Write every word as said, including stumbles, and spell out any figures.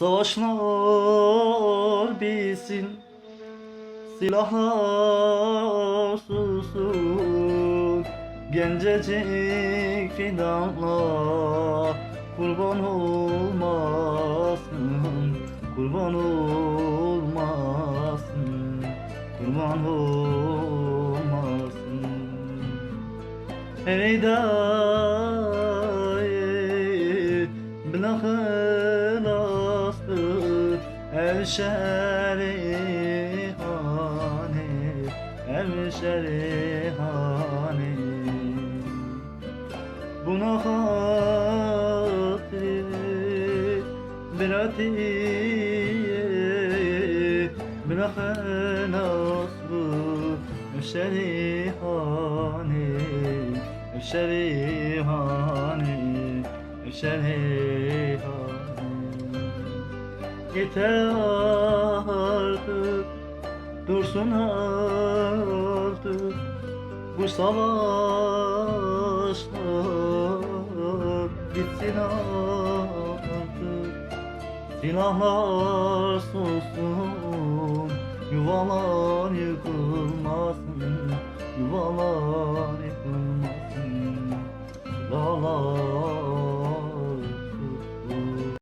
Savaşlar bitsin, silahlar sussun, gencecik fidanlar kurban olmasın, kurban olmasın, kurban olmasın. Ey dayê, bila xilas bi, ev şerê hanê, ev şerê hanê. Buna xatirê biratiyê, bila xilas bi, ev şerê hanê, ev şerê hanê, ev şerê hanê. Yeter artık, dursun artık bu savaşlar, bitsin artık. Silahlar sussun, yuvalar yıkılmasın, yuvalar